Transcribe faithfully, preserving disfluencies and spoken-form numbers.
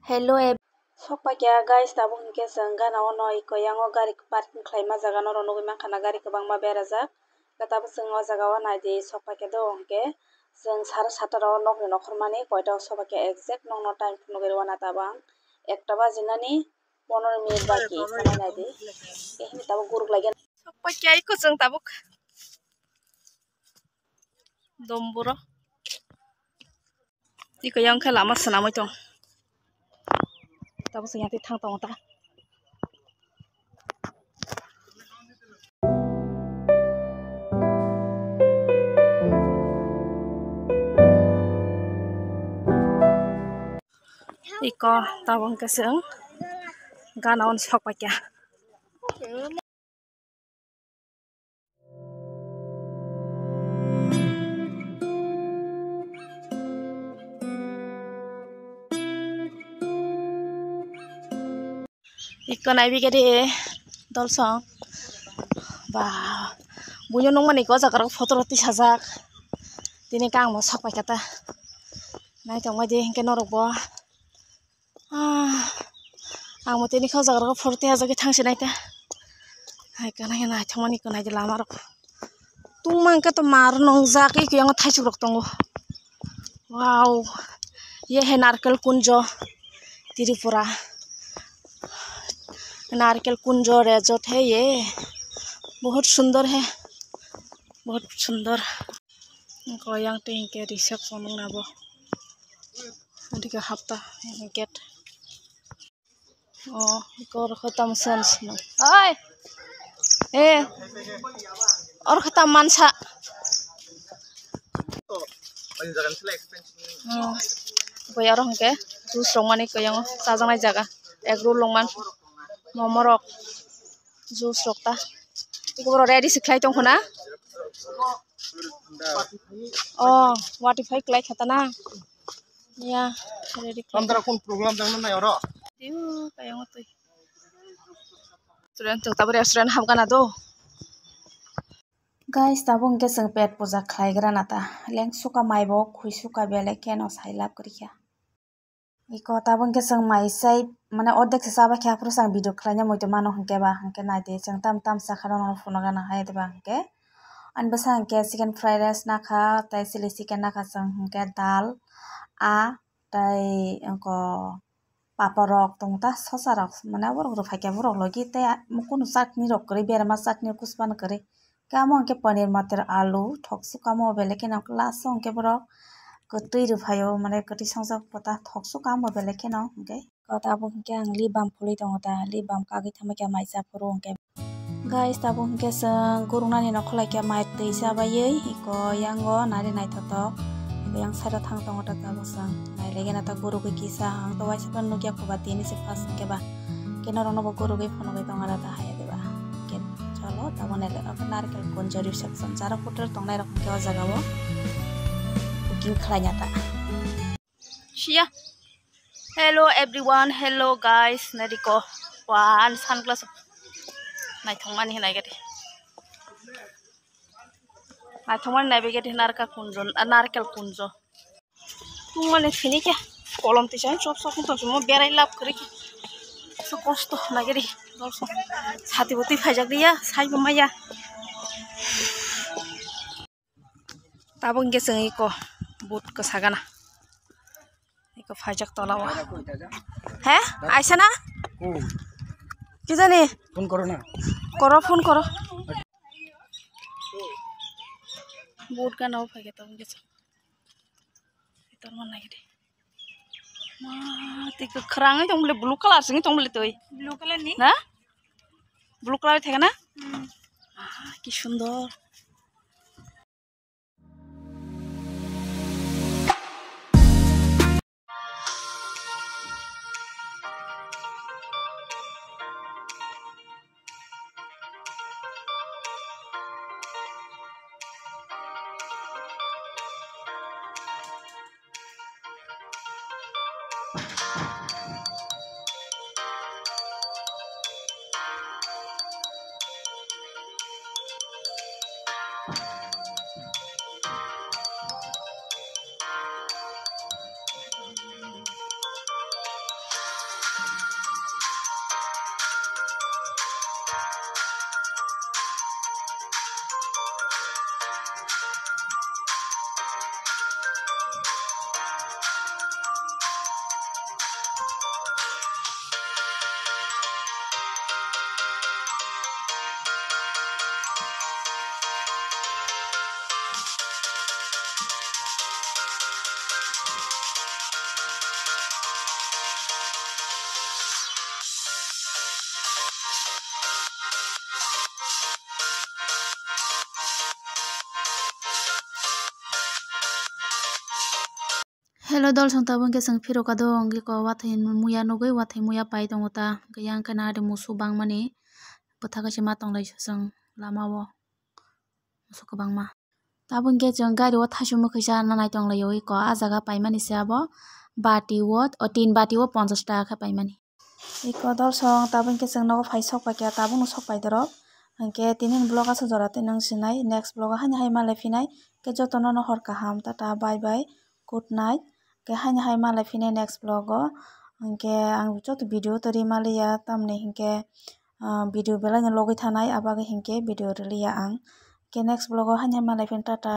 Hello, ev-, sokpakya guys, tabuk hinkhe chwng gana ono iko yango gari parking khlaima jaga norok nugwi mankha na gari kwbangma berajak. Tabuk chwng o jaga o naidi sokpakya do hinkhe chwng sara sata o nokni nokhormani koita o sokpakya exact nokno time phunugwi rwna tabang ekta bajinani ponero minute baki sanai naidi. Ehini tabuk guruk lagi. Sokpakya iko chwng tabuk. Domboro. Iko yang khe lama swnamwi tong. Tabuk se yang twi thang tongo ta. Iko tabuk hwnkhe chwng gana on sokpakya. Iko naibi gede dolsong. Ba, buino nungmani iko jaga rok photo rok tisajak. Tini kang bo sok paikha ta. Naitongmadi hinkhe norok bo. Ah, ang bo tini kha o jaga rok photo tei ajagwi thang sinai ta. Hai kana khe naithokmani kwnaidi lama rok. Tungma hwnkhe to mar nongjak, eko yango thaisuk rok tongo. Wow, ye hai Narkel Kunjo, Tripura. Narkel Kunjo resort hai ye, bahut sundor hai, bahut sundor. Eko yang twi hinkhe reception wngna bo. Adike hapta gate. Oh, eko oro khe tamo sens no. Oi! Eh! Oro khe tamo mansa. Oh. Bai oro hinkhe juice rok mani khe yango chajaknai jaga. Egg roll rok man. Momo rok. Juice rok ta. Eko borok ready se khlai tong khna. Oh, wati phai khlai kha ta na. Ya, ready khlai. Amtara kun program jang nai oro? Tiu, kayang twi. Restaurant to, tabuk restaurant ham gana do. Guys, tabuk hwnkhe chwng pet puja khlai gra na ta. Leng suka mai bo, khui suka belai kheno sai lab kwrwi kha. Iko tabuk hwnkhe chwng mai sai, mane, ordek se chaba khe, aphuru chwng video khlaina muitu mano hwnkhe ba, hwnkhe naidi chwng tam tam cha kha, nono phunukgana hai diba hwnkhe. Ani bwsa hwnkhe chicken fried rice nakha, tei chili chicken nakha chwng hwnkhe dal, a, tei wngkho papor rok tongo ta, sosa rok, mane, borok rwphai khe borok logi tei kunu chutney rok kwrwi, berma chutney rok kuchupano kwrwi. Khe amo hwnkhe paneer mater alu thok sukha, amo belai kheno last o hwnkhe borok kwtwi rwphaio, mane kwtwi songjak pota thok sukha amo belai kheno hwnkhe. Tabuk hwnkhe ang lip balm phulwi tongo ta, lip balm kagwi tamo khe mai cha phuru hwnkhe. Guys, tabuk hwnkhe chwng guruknani nokho lai khe mai twi cha baiwi iko yango nari naithotok yang side o thang tongo ta tabuk chwng nailaigena ta gurugwi kisa ang to waisa phano nukya kho ba tini se first hwnkhe ba khe norokno bo gurugwi phunugwi tongara ta hai diba khe. Cholo, tabuk nai le narikal kunjori section, chara hotel tongnai rok hwnkhe o jaga o booking khlaina ta. Siya. Hello everyone, hello guys, nariko. Wan sunglass naithokmani hinai gede. Naithokmani naibe gede narikal kunjo, ah, narikal kunjo. Tungmani sini khe kolom tisa chop chop tong simo berai lab kwrwi khe. So kosto nagiri dolso. Sati bo twi phaijak liya, sai bo maya. Tabuk hwnkhe chwng iko boot kwsa gana. Iko phaijak tola o. He? Aisa na? Hmm. Ki jani? Phone koro na. Koro, phone koro. Boot gana o phaikhe tabuk hwnkhe chwng. Tor man nai de. Ma, tei kwkhwrang wng tong bole, blue colour se wng tong bole twi. Blue colour ni? Na? Blue colour thega na? Hmm. Ah, ki sundor. Hello dolsong, tabuk hwnkhe chwng phirokha do, hwnkhe ko wathai muya nugwi, wathai muya pai tongo ta, hwnkhe yang khe nari musuk bangmani bwtha kaisa ma tonglai chwng lama o musuk kwbangma. Tabuk hwnkhe chwng gari o thaichuk mwkhwisa nai tonglaio, eko ah jaga paimani se abo bati o, o tin bati o ponchash taka khe paimani. Eko dolsong, tabuk hwnkhe chwng nogo phai sok paikha, tabukno sok pai dorok. Hwnkhe tini ni vlog aswk jora twi nung sinai, next vlog o haino hai malai phinai. Hwnkhe jotono no hor kaham, tata, bye bye, good night. Hwnkhe haino hai malai phinai next vlog o. Hwnkhe ang joto video to ri maliya, tamni hwnkhe, ah, video belai no logwi thanai, abagwi hwnkhe video rwliya ang. Hwnkhe next vlog o haino hai malai phinai, tata.